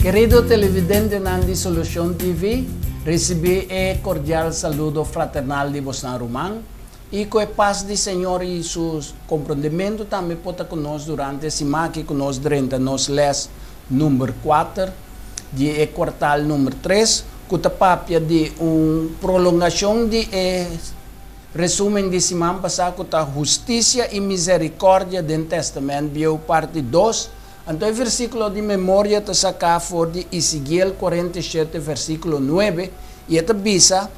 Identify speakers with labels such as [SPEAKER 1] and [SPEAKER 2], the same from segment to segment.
[SPEAKER 1] Kerido televidentenan di Solucion TV, ricibi e cordial saludo fraternal di bosnan ruman y cu e paz di Señor y su comprondemento tambe por ta cu nos durante e siman aki cu nos drenta nos les number cuater di e kwartal number tres cu ta papia di un prolongacion di e resumen di siman pasa cu ta Husticia y Misericordia den Testament Bieu parti dos. Anto e versiculo di memoria ta saca for di Ezequiel 47 versiculo 9 y e ta bisa,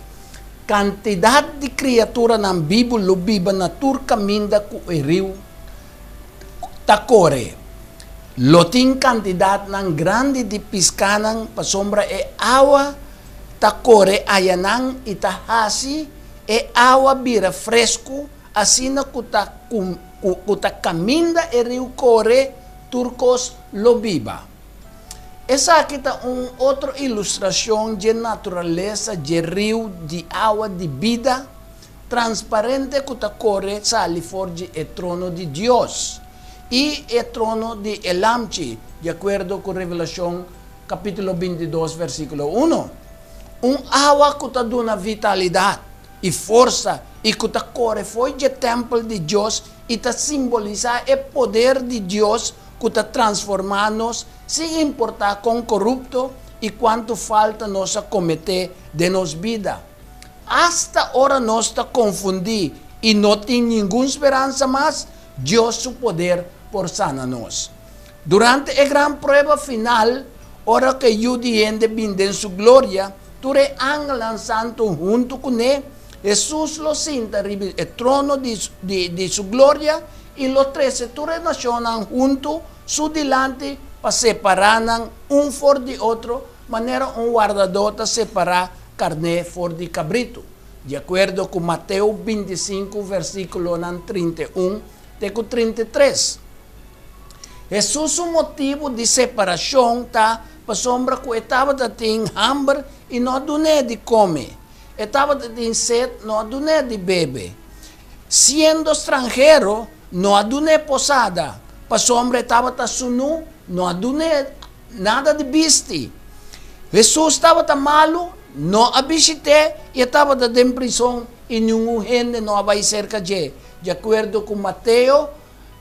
[SPEAKER 1] Cantidad di criaturanan bibu lo biba na tur caminda cu e riu ta kore. Lo tin kantidatnan grandi di piskanan pasobra e awa ta kore ayanan i ta hasi e awa bira fresku asina ku ta ku ta kaminda e riu kore tur kos lo biba. Esaki ta un otro ilustrashon dje naturalesa dje riu di awa di bida transparente ku ta kore sali for di e trono di Dios i e trono di e Lamchi, di akuerdo ku Revelashon kapítulo 22 versíkulo 1. Un awa ku ta duna vitalidat i forsa i ku ta kore for dje tèmpel di Dios i ta simbolisá e poder di Dios ku ta transformá nos sin importá kon korupto i kuantu falta nos a kometé den nos bida. Asta ora nos ta konfundí i no tin ningun speransa mas, Dios su poder por sana nos. Durante e gran prueba final, ora ku e Yu di hende bin den su gloria, tur e angelnan santu huntu kuné, Hesus lo sinta riba e trono di di su gloria i lo trese tur e nashonnan huntu su dilanti pa separá nan un for di otro, manera un wardadó ta separá karné for di kabritu, di akuerdo ku Mateo 25 versíkulonan 31 te ku 33. Hesus su motibu di separashon ta pasobra ku e tabata tin hamber i no a dun'é di kome, e tabata tin set no a dun'é di bebe. Siendo stranhero no a dun'é posada, pasobra e tabata sunú no a dun'é nada di bisti. Hesus tabata malu, no a bishit'é i e tabata den prizon i ningun hende no a bai serka dje, di akuerdo ku Mateo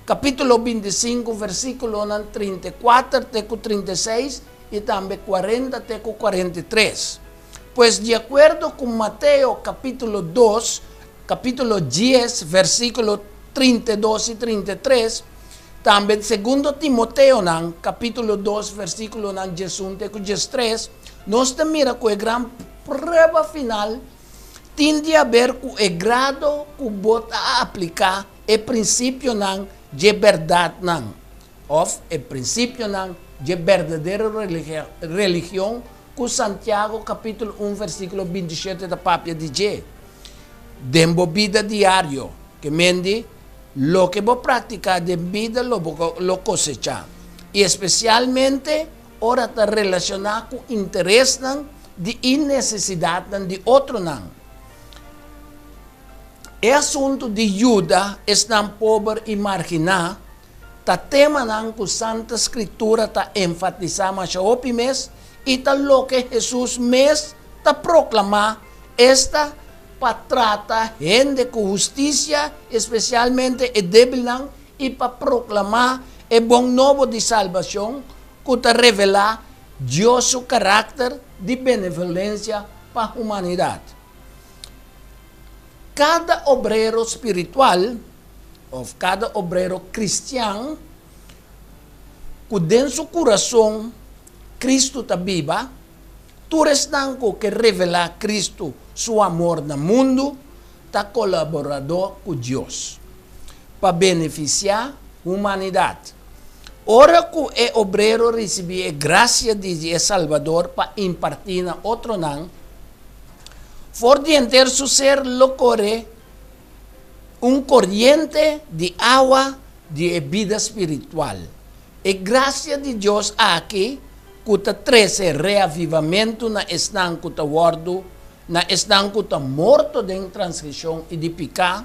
[SPEAKER 1] kapítulo 25 versíkulonan 34 te ku 36 i tambe 40 te ku 43. Pues di akuerdo ku Mateo kapítulo 2, kapítulo 10 versíkulo 32 i 33, tambe segundo Timoteonan kapítulo 2 versíkulonan 11 te ku 13, nos ta mira ku e gran prueba final tin di haber ku e grado ku bo ta apliká e prinsipionan dje bèrdatnan òf e prinsipionan dje berdadero religion ku Santiago kapítulo 1 versíkulo 27 ta papia di dje. Den bo bida diario, ke men di, loke bo praktiká den bida lo bo lo kosechá, i espesialmente ora ta relashoná ku interesnan di i nesesidatnan di otronan. E asuntu di yuda esnan pober i marginá ta temanan ku Santa Skritura ta enfatisá masha hopi mes i ta loke Hesus mes ta proklamá, esta, pa trata hende ku hustisia, espesialmente e débilnan, i pa proklamá e bon nobo di salbashon ku ta revelá Dios su karakter di benevolensia pa humanidat. Kada obrero spiritual òf kada obrero kristian ku den su kurason Kristu ta biba, tur esnan ku ke revelá Kristu su amor na mundu ta kolaboradó ku Dios pa benefisiá humanidat. Ora ku e obrero risibí e grasia di e Salbador pa impartí na otronan, for di henter su ser lo kore un koriente di awa di e bida spiritual. E grasia di Dios aki ku ta trese reavivamentu na esnan ku ta wòrdu, na esnan ku ta morto den transgreshon i di piká,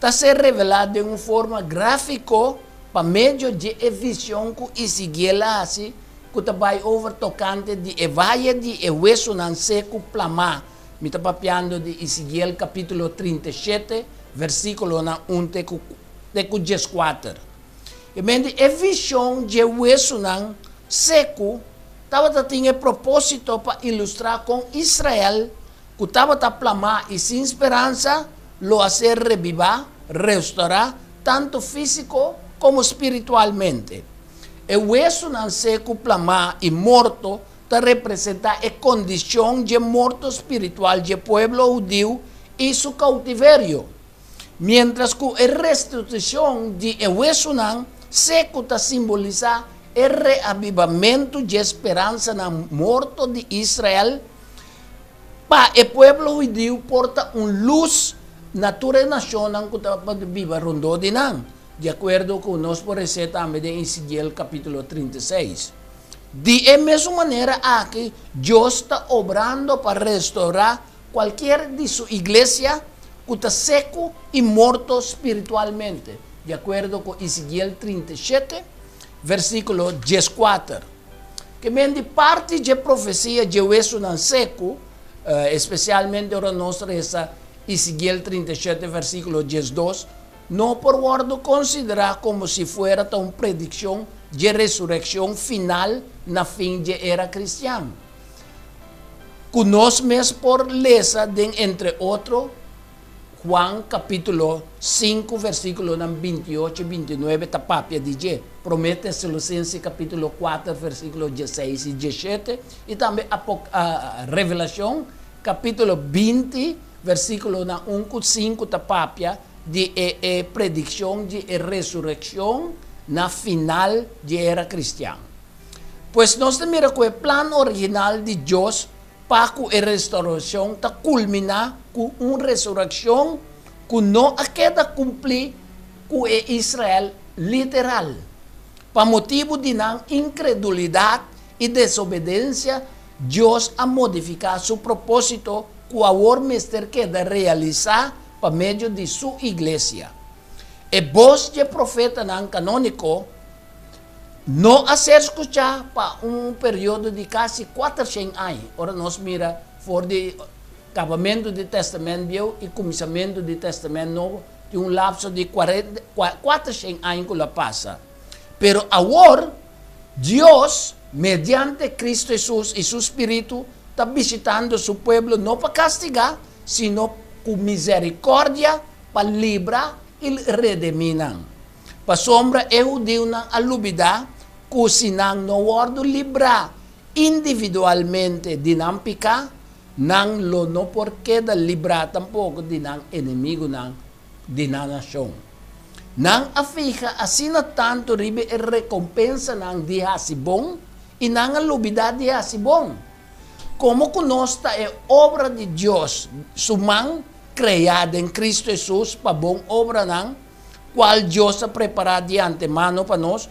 [SPEAKER 1] ta ser revelá den un forma gráfiko pa medio dje e vision ku Ezekiel a hasi. ku ta bai over tokante di e vaye di e wesunan seku plamá. Mi ta papiando di Ezekiel kapítulo 37, versíkulonan 1 te ku te ku 14. I men di e vishon dje wesunan seku tabata tin e propósito pa ilustrá kon Israel, ku tabata plamá i sin speransa, lo a ser rebibá, restourá, tantu físiko komo spiritualmente. E wesunan seku plamá i morto ta representá e kondishon dje morto spiritual dje pueblo hudiu i su koutiverio, miéntras ku e restitushon di e wesunan seku ta simbolisá e reabibamentu dje speransanan morto di Israel. Pa e pueblo hudiu por ta un lus na tur e nashonnan ku ta biba rondó di nan, di akuerdo ku nos por resé tambe den Ezekiel kapítulo 36. Di e mesun manera aki, Dios ta obrando pa restourá kualkier di su iglesia ku ta seku i morto spiritualmente, di akuerdo ku Ezekiel 37, versíkulo 14. Ke men di parti dje profesia dje wesunan seku, espesialmente ora nos resa Ezekiel 37, versíkulo 12, no por wòrdu konsiderá komo si fuera ta un predikshon dje resurekshon final na fin dje era kristian, ku nos mes por lesa den entre otro Juan kapítulo 5 versíkulonan 28 i 29 ta papia di dje, Promé Tesalonisense kapítulo 4 versíkulo 16 i 17 i tambe Revelashon kapítulo 20 versíkulonan 1 ku 5 ta papia di e e predikshon di e resurekshon na final di e era kristian. Pues nos ta mira ku e plan original di Dios pa ku e restourashon ta kulminá ku un resurekshon ku no a keda kumplí ku e Israel literal. Pa motibu di nan inkredulidat i desobedensia, Dios a modifiká su propósito ku awor mester keda realisá pa medio di su iglesia. E bos dje profetanan kanóniko no a ser skuchá pa un periodo di kasi kuatershen aña, ora nos mira for di kabamentu di Tèstamènt Bieu i kuminsamentu di Tèstamènt Nobo, tin un lapso di 400 aña ku lo a pasa. Pero awor, Dios, mediante Kristu Hesus i su spiritu, ta bishitando su pueblo no pa kastigá, sino ku miserikòrdia pa libra i redemí nan. Pasobra e hudiunan a lubidá ku si nan no wòrdu librá individualmente di nan piká, nan lo no por keda librá tampoko di nan enemigunan di nan nashon. Nan a fiha asina tantu riba e rekompensanan di hasi bon i nan a lubidá di hasi bon. Komo ku nos ta e obra di Dios, su man kreá den Kristu Hesus pa bon obranan, kual Dios a prepará di antemano pa nos,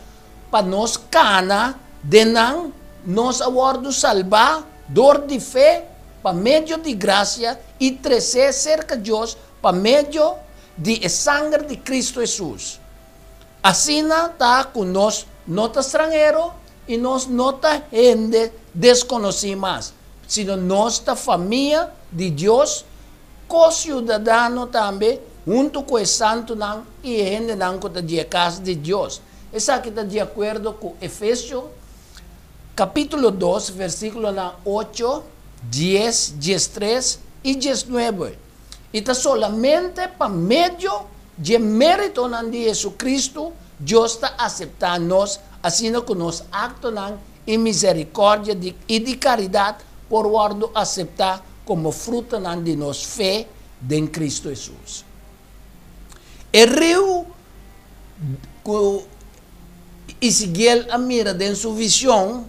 [SPEAKER 1] pa nos kana den nan, nos a wòrdu salbá dor di fe pa medio di grasia i tresé serka Dios pa medio di e sanger di Kristu Hesus. Asina ta ku nos no ta stranhero i nos no ta hende deskonosí mas, sino nos ta famia di Dios, ko-siudadano tambe huntu ku e santunan i e hendenan ku ta di e kas di Dios. Esaki ta di akuerdo ku Efesio kapítulo 2, versíkulonan 8, 10, 13 i 19. I ta solamente pa medio dje méritonan di Jesucristo Dios ta aseptá nos asina ku nos aktonan i miserikòrdia di i di karidat por wòrdu aseptá komo frutanan di nos fe den Cristo Hesus. E riu ku Ezekiel a mira den su vision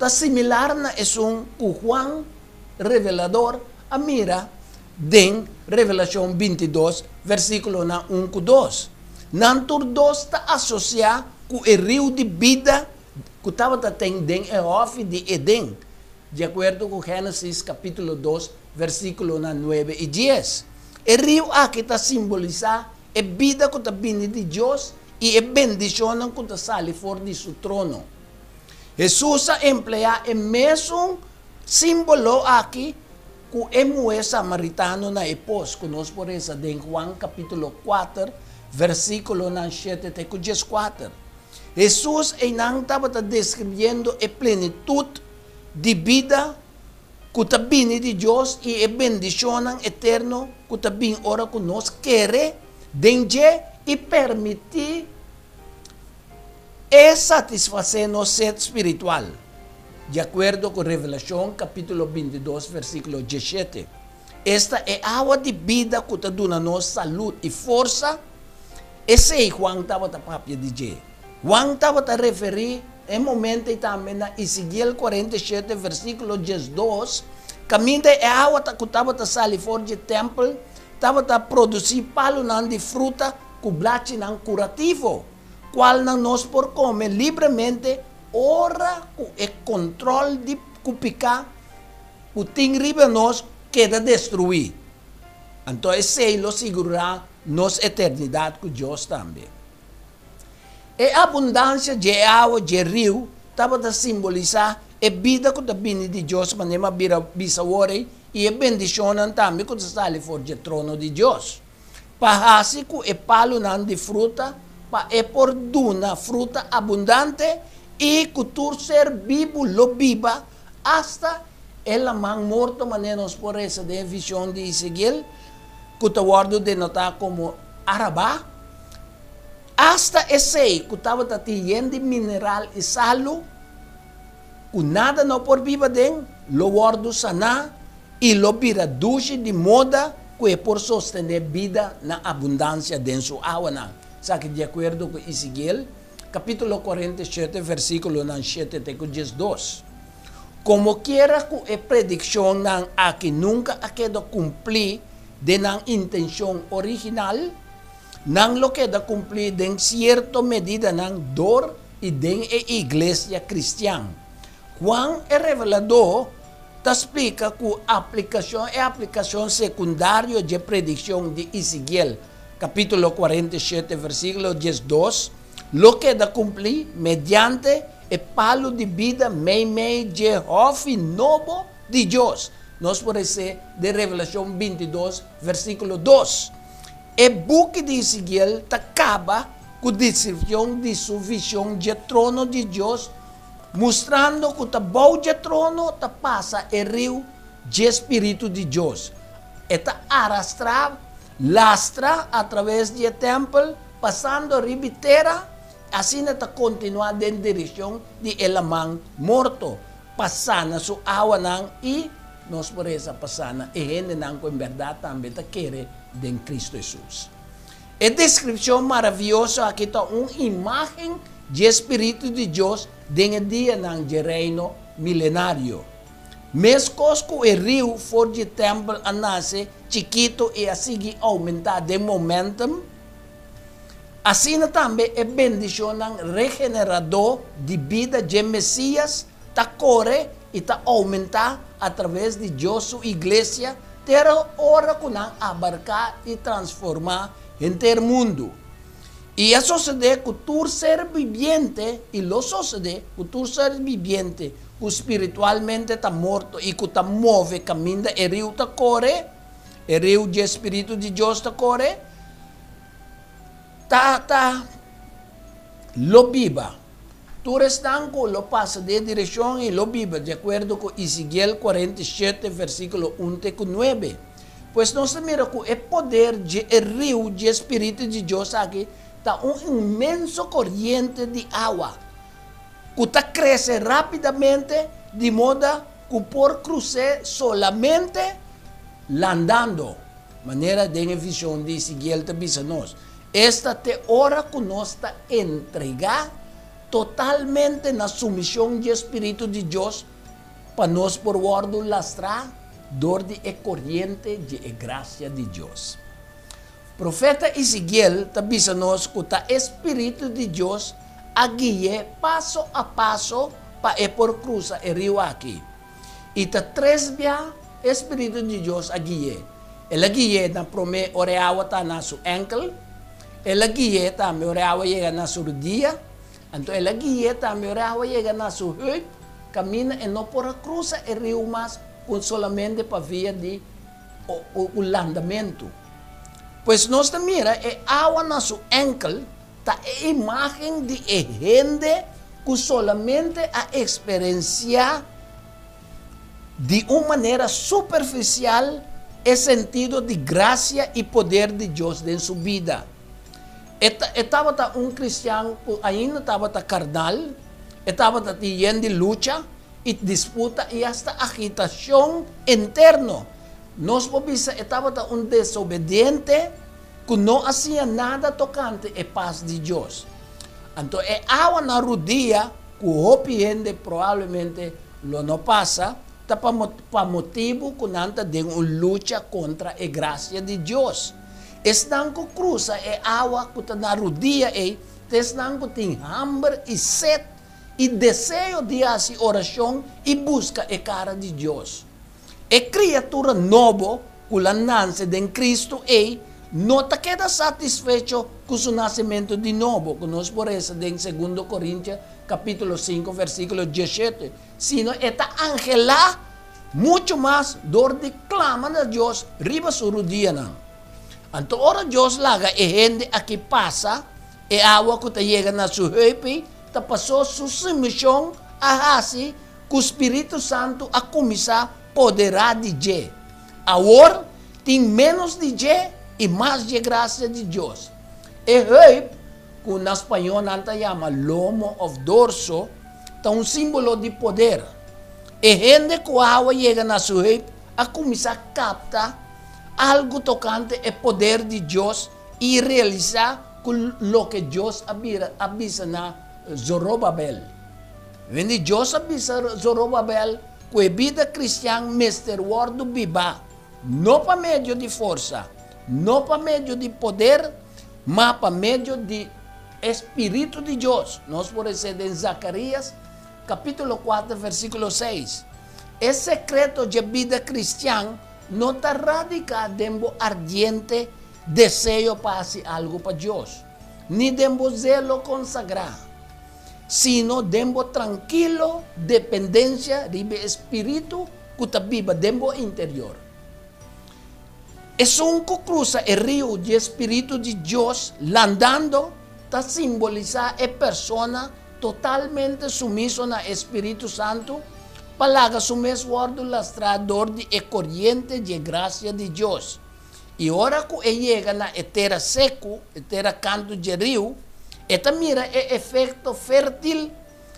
[SPEAKER 1] ta similar na esun ku Juan Revelador a mira den Revelashon 22, versíkulonan 1 ku 2. Nan tur dos ta asosiá ku e riu di bida ku tabata ten den e hòfi di Edén, di akuerdo ku Génesis kapítulo 2, versíkulonan 9 i 10. E riu aki ta simbolisá e bida ku ta bini di Dios i e bendishonnan ku ta sali for di su trono. Hesus a empleá e mesun símbolo aki ku e muhé samaritano na e pos ku nos por resa den Juan kapítulo 4, versíkulonan 7 te ku 14. Hesus einan tabata deskribiendo e plenitut di bida ku ta bini di Dios i e bendishonnan eterno ku ta bin ora ku nos kere den dje i permití e satisfasé nos set spiritual, di akuerdo ku Revelashon kapítulo 22 versíkulo 17. Esta e awa di bida ku ta duna nos salud i forsa, esei Juan tabata papia di dje. Juan tabata referí e momento ei tambe na Ezekiel 47 versíkulo 12, kaminda e awa ku tabata sali for dje tèmpel tabata produsí palunan di fruta ku blachinan kurativo, kualnan nos por kome libremente ora ku e kontròl di ku piká ku tin riba nos keda destruí. Anto esei lo sigurá nos eternidat ku Dios tambe. E abundansia dje awa dje riu tabata simbolisá e bida ku ta bini di Dios manera mi a bira bisa awor ei i e bendishonnan tambe ku ta sali for dje trono di Dios. Pa hasi ku e palunan di fruta pa e por duna fruta abundante i ku tur ser bibu lo biba, asta e laman morto manera nos por resa den e vishon di Ezekiel ku ta wòrdu denotá komo Arabá. Asta esei ku tabata tin yen di mineral i salu, ku nada no por biba den, lo wòrdu saná i lo bira dushi di moda ku e por sostené bida na abundansia den su awanan. Esaki di akuerdo ku Ezekiel, kapítulo 47, versíkulonan 7 te ku 12. Komokiera ku e predikshonnan aki nunka a keda kumplí den nan intenshon original, nan lo keda kumplí den sierto medidanan dor i den e iglesia kristian. Juan e Reveladó ta splika ku aplikashon e aplikashon sekundario dje predikshon di Ezekiel kapítulo 47 versíkulo 12 lo keda kumplí mediante e palu di bida meimei dje hòfi nobo di Dios. Nos por hesé den Revelashon 22 versíkulo 2. E buki di Ezekiel ta kaba ku deskripshon di su vishon dje trono di Dios, mustrando ku ta bou dje trono ta pasa e riu dje spiritu di Dios. E ta arastrá, lastra, atraves di e tèmpel, pasando riba e tera, asina ta kontinuá den direkshon di e Laman Morto, pa sana su awanan i nos por resa pa sana e hendenan ku en bèrdat tambe ta kere den Kristu Hesus. E deskripshon maravioso aki ta un imágen dje spiritu di Dios den e dianan dje Reino milenario. Meskos ku e riu for dje tèmpel a nase chikitu i a sigui oumentá den momentum, Asina tambe e bendishonnan regeneradó di bida dje Mesías ta kore i ta oumentá atraves di Dios su iglesia te ora ku nan abarká i transformá henter mundu. I a sosodé ku tur ser bibiente, i lo sosodé ku tur ser bibiente ku spiritualmente ta morto i ku ta move kaminda e riu ta kore, e riu dje spiritu di Dios ta kore, Ta ta lo biba. Tur esnan ku lo pasa den e direkshon ei lo biba, di akuerdo ku Ezekiel 47 versíkulo 1 te ku 9. Pues nos ta mira ku e poder dje e riu dje spiritu di Dios aki ta un inmenso koriente di awa ku ta krese rápidamente di moda ku por krus'é solamente landando. Manera den e vision di Ezekiel ta bisa nos, esta te ora cu nos ta entrega totalmente na sumision dje Spiritu di Dios pa nos por wordo lastra dor di e coriente dje e gracia di Dios. Profeta Ezekiel ta bisa nos cu ta e Spiritu di Dios a gui'e paso a paso pa e por crusa e riu aki. I ta tres bia e Spiritu di Dios a gui'é. El a gui'é na promé ora e awa ta na su ènkel. El a gui'é tambe ora e awa yega na su rudia. Anto el a gui'é tambe ora e awa yega na su heup, kaminda e no por a krusa e riu mas ku solamente pa via di un landamentu. Pues nos ta mira e awa na su enkel ta e imágen di e hende ku solamente a eksperensiá di un manera superfisial e sentido di grasia i poder di Dios den su bida. E e tabata un kristian ku ainda tabata karnal, e tabata tin yen di lucha i disputa i asta agitashon interno. Nos por bisa e tabata un desobediente ku no a siña nada tokante e pas di Dios. Anto e awa na rudia ku hopi hende probablemente lo no pasa, ta pa pa motibu ku nan ta den un lucha kontra e grasia di Dios. Esnan ku krusa e awa ku ta na rudia ei ta esnan ku tin hamber i set i deseo di hasi orashon i buska e kara di Dios. E kriatura nobo ku la nanse den Kristu ei no ta keda satisfecho ku su nasementu di nobo, ku nos por resa den Segundo Korintia kapítulo sinku versíkulo dieshete, sino e ta anhelá muchu mas dor di klama na Dios riba su rudianan. Anto ora Dios laga e hende aki pasa e awa ku ta yega na su heup ei, ta pasó su sumishon a hasi ku spiritu santu a kuminsá poderá di dje. Awor tin ménos di dje i mas dje grasia di Dios. E heup, ku na spañó nan ta yama lomo òf dorso, ta un símbolo di poder. E hende ku awa yega na su heup a kuminsá kapta algu tokante e poder di Dios i realisá ku loke Dios a bira a bisa na Zorobabel. Wende Dios a bisa Zorobabel ku e bida kristian mester wòrdu bibá, no pa medio di forsa, no pa medio di poder, ma pa medio di e spiritu di Dios. Nos por esei den Zakarias kapítulo kuater versíkulo seis. E sekreto dje bida kristian no ta radiká den bo ardiente deseo pa hasi algu pa Dios, ni den bo zelo konsagrá, sino den bo trankilo dependensia riba e spiritu ku ta biba den bo interior. Esun ku krusa e riu di e spiritu di Dios landando ta simbolisá e persona totalmente sumiso na e spiritu santu pa laga su mes wòrdu lastrá dor di e koriente dje grasia di Dios. I ora ku e yega na e tera seku, e tera kantu dje riu, e ta mira e efekto fértil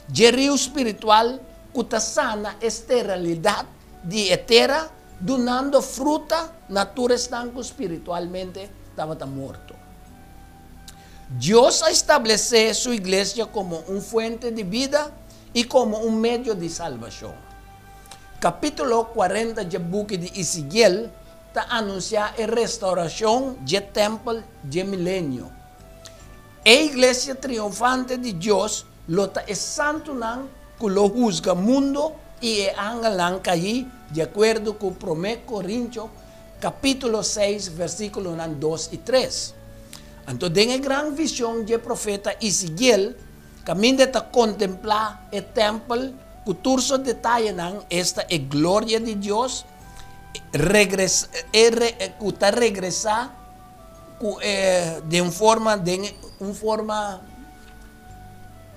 [SPEAKER 1] dje riu spiritual ku ta sana e sterilidat di e tera, dunando fruta na tur esnan ku spiritualmente tabata morto. Dios a establesé su iglesia komo un fuente di bida i komo un medio di salbashon. Kapítulo kuarenta dje buki di Ezekiel ta anunsiá e restaurashon dje tèmpel dje milenio. E iglesia triunfante di Dios lo ta e santunan ku lo husga mundu i e angelnan kaí di akuerdo ku Promé Korintio kapítulo seis versíkulonan dos i tres. Anto den e gran vishon dje profeta Ezekiel, kaminda e ta kontemplá e tèmpel ku tur su detayenan, esta e gloria di Dios, regres e re ku ta regresá ku e den forma den un forma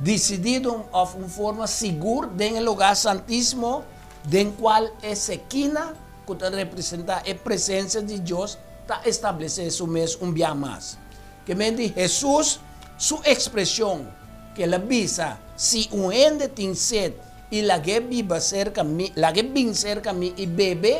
[SPEAKER 1] disidido òf un forma sigur den e lugá santísimo den kual e sekina ku ta representá e presensia di Dios ta establesé su mes un bia mas. Ke men di Hesus su ekspreshon ku el a bisa, Si un hende tin sed i lag'é biba serka mi, lag'é bin serka mi i bebe,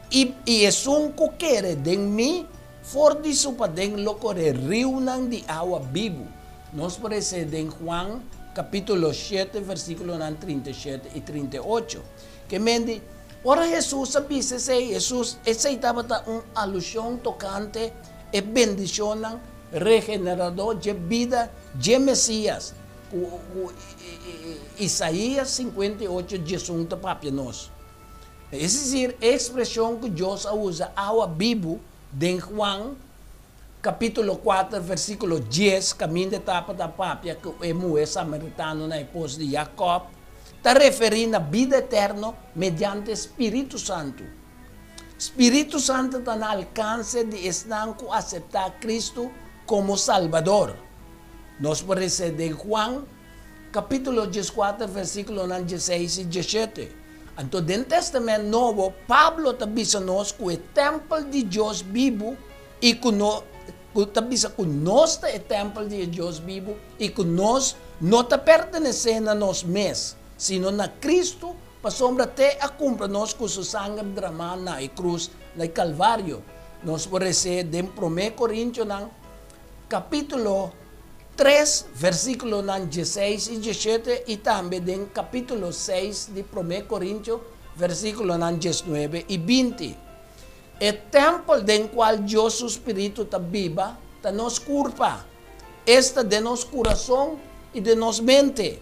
[SPEAKER 1] i i esun ku kere den mi, for di su paden lo kore riunan di awa bibu. Nos por esei den Juan kapítulo shete versíkulonan 37 i 38. Ke men di, ora Hesus a bisa esei, Hesus, esei tabata un alushon tokante e bendishonnan regeneradó dje bida dje Mesías, Ku Isaías 58 diesun ta papia nos. Es desir, e ekspreshon ku Dios a usa awa bibu den Juan. kapítulo 4 versíkulo 10, kaminda e tabata papia ku e muhé samaritano na e pos di Jakòb, ta referí na bida eterno mediante spiritu santu. Spiritu santu ta na alkanse di esnan ku aseptá Kristu komo Salbador. Nos por lesa den Juan kapítulo 14 versíkulonan 16 i 17. Anto den Tèstamènt Nobo, Pablo ta bisa nos ku e tèmpel di Dios bibu i ku no ku ta bisa ku nos ta e tèmpel di e Dios bibu i ku nos no ta pertenesé na nos mes, sino na Kristu, pasobra t'e a kumpra nos ku su sanger dramá na e krus na e Kalvario. Nos por res'é den Promé Korintionan kapítulo 3, versíkulonan 16 i 17 i tambe den kapítulo 6 di Promé Korintio, versíkulonan 19 i 20. E tèmpel den kual Dios su spiritu ta biba ta nos kurpa, esta den nos kurason i den nos mente.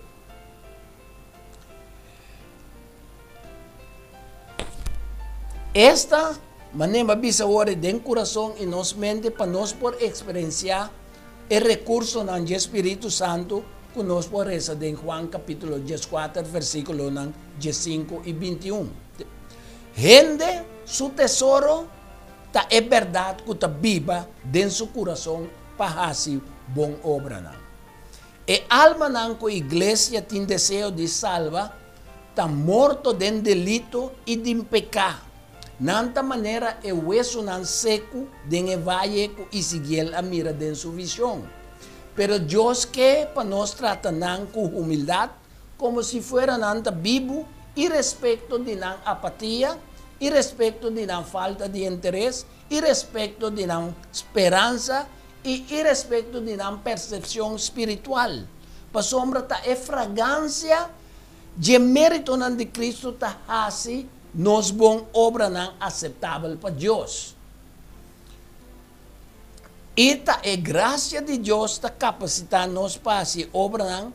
[SPEAKER 1] Esta manera mi a bisa awor e den kurason i nos mente pa nos por eksperensiá e rekursonan dje Spiritu Santu ku nos por resa den Juan kapítulo 14 versíkulonan 15 i 21. Hende su tesoro ta e bèrdat ku ta biba den su kurason pa hasi bon obranan. E almanan ku iglesia tin deseo di salba ta morto den delito i den peká. Nan ta manera e wesunan seku den e vaye ku Ezekiel a mira den su vishon. Pero Dios ke pa nos trata nan ku humildat, komo si fuera nan ta bibu, irespekto di nan apatia, irespekto di nan falta di interes, irespekto di nan speransa i irespekto di nan persepshon spiritual, pasobra ta e fragansia dje méritonan di Kristu ta hasi nos bon obranan aseptabel pa Dios. I ta e grasia di Dios ta kapasitá nos pa hasi obranan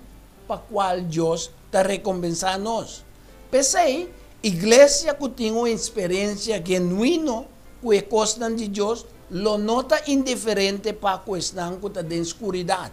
[SPEAKER 1] pa kual Dios ta rekompensá nos. P'esei, iglesia ku tin un eksperensia genuino ku e kosnan di Dios lo no ta indiferente pa ku esnan ku ta den skuridat,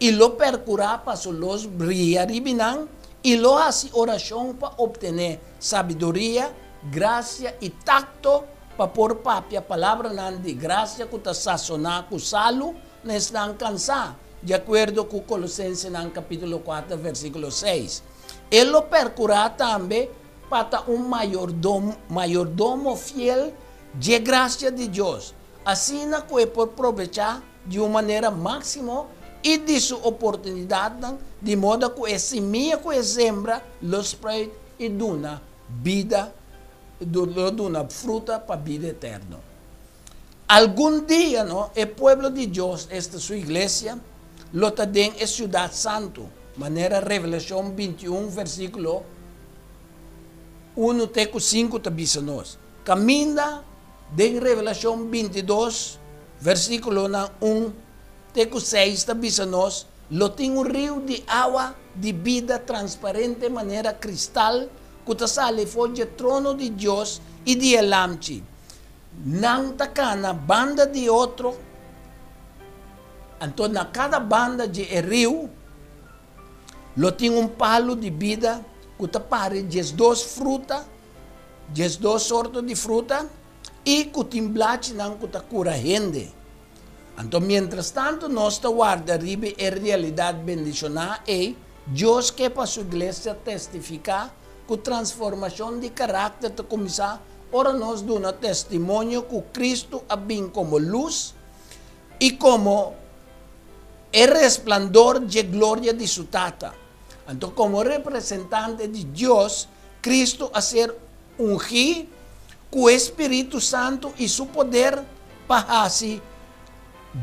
[SPEAKER 1] i lo perkurá pa su lus bria riba nan, i lo hasi orashon pa optené sabiduria, grasia i takto pa por papia palabranan di grasia ku ta sasoná ku salu na esnan kansá, di akuerdo ku Kolosensenan kapítulo 4 versíkulo 6. E lo perkurá tambe pa ta un mayordomo fiel dje grasia di Dios, asina ku e por probechá di un manera máksimo i di su oportunidatnan, di moda ku e simia ku e sembra lo spruit i duna bida, lo duna fruta pa bida eterno. Algun dia, no, e pueblo di Dios, esta su iglesia, lo ta den e siudat santu, manera Revelashon 21 versíkulo 1 te ku 5 ta bisa nos. Kaminda den Revelashon 22 versíkulonan 1 te ku 6 ta bisa nos, lo tin un riu di awa di bida transparente manera kristal ku ta sali for dje trono di Dios i di e Lamchi. Nan ta kana banda di otro, anto na kada banda dje e riu lo tin un palu di bida ku ta pari 12 fruta, 12 sorto di fruta, i ku tin blachinan ku ta kura hende. Anto mientrastantu nos ta warda riba e realidat bendishoná ei, Dios ke pa su iglesia testifiká ku transformashon di karakter ta kuminsá ora nos duna testimonio ku Kristu a bin komo lus i komo e resplandor dje gloria di su Tata. Anto komo representante di Dios, Kristu a ser ungí ku e spiritu santu i su poder pa hasi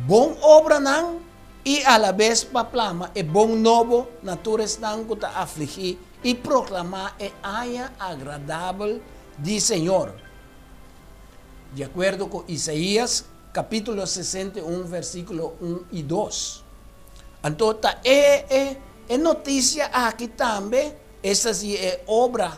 [SPEAKER 1] bon obranan i alabes pa plama e bon nobo na tur esnan ku ta afligí i proklamá e aña agradabel di Señor. Di akuerdo ku Isaías kapítulo 61 versíkulo 1 i 2. Anto ta e e e notisia aki tambe, esta si e obra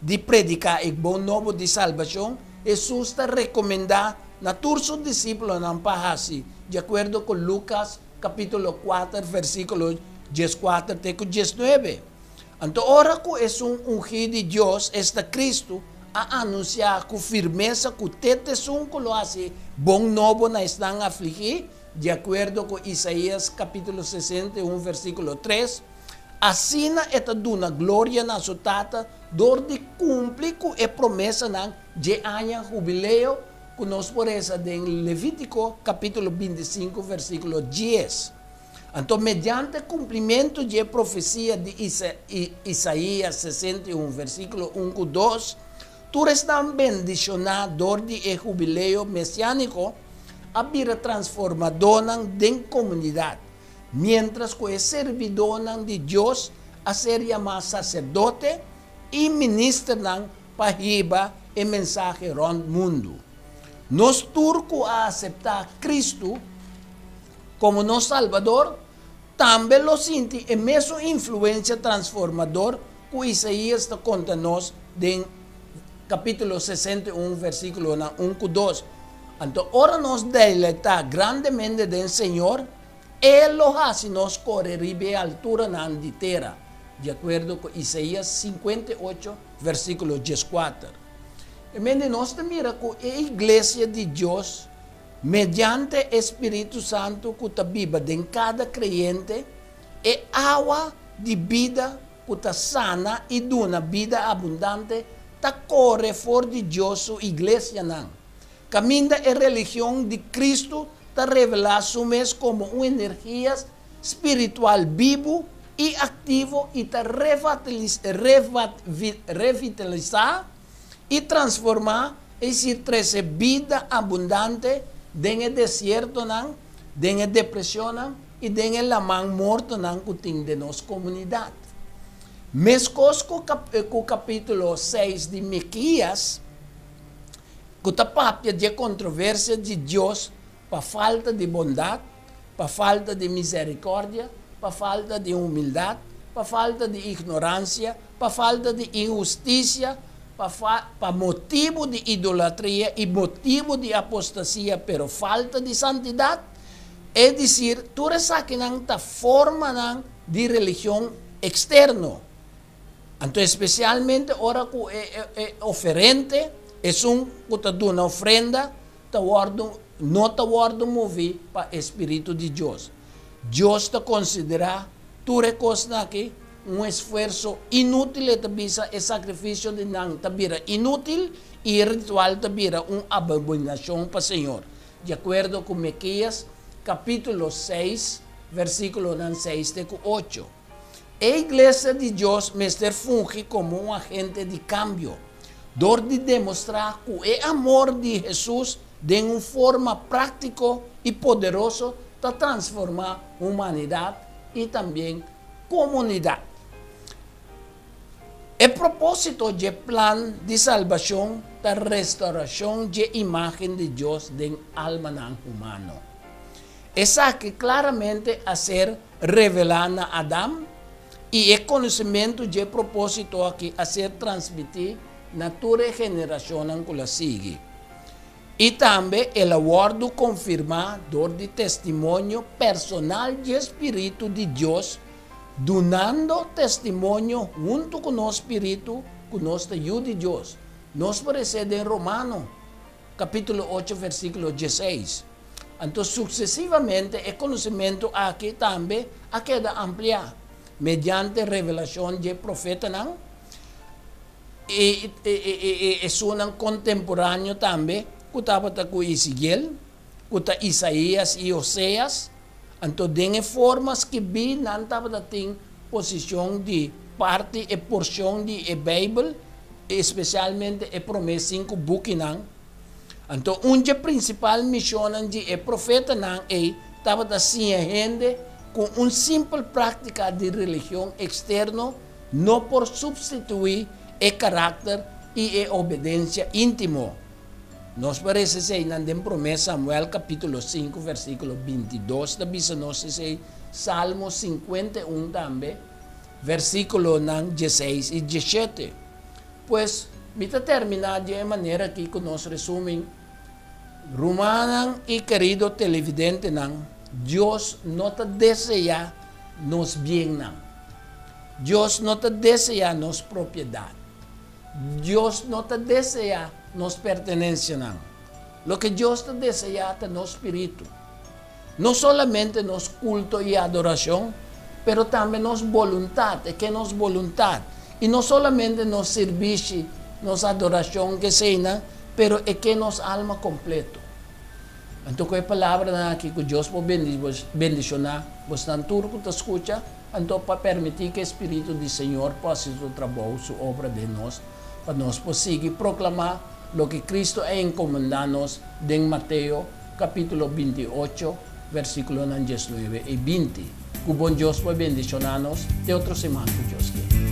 [SPEAKER 1] di prediká e bon nobo di salbashon, Hesus ta rekomendá na tur su disípulonan pa hasi, di akuerdo ku Lukas kapítulo 4 versíkulo 14 te ku 19. Anto ora ku esun ungí di Dios, esta Kristu, a anunsiá ku firmesa ku t'e t'esun ku lo hasi bon nobo na esnan afligí, di akuerdo ku Isaías kapítulo 61 versíkulo 3, asina e ta duna gloria na su Tata dor di kumpli ku e promesanan dje aña Hubileo ku nos por resa den Levítiko kapítulo 25 versíkulo 10. Anto mediante kumplimentu dje profesia di Isaías 61 versíkulo 1 ku 2, tur esnan bendishoná dor di e Hubileo Mesiániko a bira transformadónan den komunidat, miéntras ku e sirbidónan di Dios a ser yamá saserdote i ministernan pa hiba e mensahe rònt mundu. Nos tur ku a aseptá Kristu komo nos Salbador tambe lo sinti e mesun influensia transformador ku Isaías ta konta nos den kapítulo 61 versíkulonan 1 ku 2. Anto ora nos deleitá grandemente den Señor, E lo hasi nos kore riba e alturanan di tera, di akuerdo ku Isaías 58 versíkulo 14. E mende nos ta mira ku e iglesia di Dios, mediante e Spiritu Santu ku ta biba den kada kreyente, e awa di bida ku ta sana i duna bida abundante ta kore for di Dios su iglesianan, kaminda e religion di Kristu ta revelá su mes komo un energia spiritual bibu i aktivo i ta revitalisá i transformá, es desir, trese bida abundante den e desiertonan, den e depresionnan i den e laman mortonan ku tin den nos komunidat. Meskos ku kapítulo 6 di Mikias, ku ta papia di e kontroversia di Dios pa falta di bondat, pa falta di miserikòrdia, pa falta di humildat, pa falta di ignoransia, pa falta di inhustisia, pa pa motibu di idolatria i motibu di apostasia, pero falta di santidat. Es desir, tur esakinan ta formanan di religion eksterno. Anto espesialmente ora ku e oferente, esun ku ta duna ofrenda, ta wòrdu no ta wòrdu moví pa e spiritu di Dios. Dios ta konsiderá tur e kosnan aki un esfuerso inútil, e ta bisa e sakrifisio di nan ta bira inútil i e ritual ta bira un abominashon pa Señor, di akuerdo ku Mikias kapítulo 6 versíkulonan 6 te ku 8. E Iglesia di Dios mester fungi komo un agente di kambio, dor di demostrá ku e amor di Hesus den un forma práktiko i poderoso ta transformá humanidat i tambien komunidat. E propósito dje plan di salbashon ta restourashon dje imágen di Dios den almanan humano. Esaki klaramente a ser revelá na Adam, i e konosementu dje propósito aki a ser transmití na tur e generashonnan ku la sigui. I tambe el a wòrdu konfirmá dor di testimonio personal dje spiritu di Dios, dunando testimonio huntu ku nos spiritu ku nos ta yu di Dios. Nos por esei den Romano kapítulo 8 versíkulo 16. Anto suksesivamente e konosementu aki tambe a keda ampliá mediante revelashon dje profetanan i esunnan kontemporáneo tambe ku tabata ku Ezekiel, ku ta Isaías i Oseas. Anto den e forma skibí nan tabata tin posishon di parti e porshon di e Beibel, espesialmente e promé sinku bukinan. Anto un dje prinsipal mishonnan di e profetanan ei tabata siña hende ku un simpel práktika di religion eksterno no por supstituí e karakter i e obedensia íntimo. Nos por resa eseinan den Promé Samuel kapítulo 5 versíkulo 22 ta bisa nos esei, Salmo 51 tambe, versíkulonan 16 i 17. Pues, mi ta terminá di e manera akí ku nos resúmen. Rumannan i kerido televidentenan, Dios no ta deseá nos biennan. Dios no ta deseá nos propiedat. Dios no ta deseá nos pertenensianan. Loke Dios ta deseá ta nos spiritu. No solamente nos kulto i adorashon, pero tambe nos boluntat, e ke nos boluntat. I no solamente nos sirbishi, nos adorashon, keseinan, pero e ke nos alma kompleto. Anto ku e palabranan aki ku Dios por bendishoná bosnan tur ku ta skucha, anto pa permití ku e Spiritu di Señor por hasi su trabou, su obra den nos, pa nos por sigui proklamá loke Cristo a enkomendá nos den Mateo kapítulo 28, versíkulonan 19 i 20. Ku bon Dios por bendishoná nos te otro siman ku Dios ke.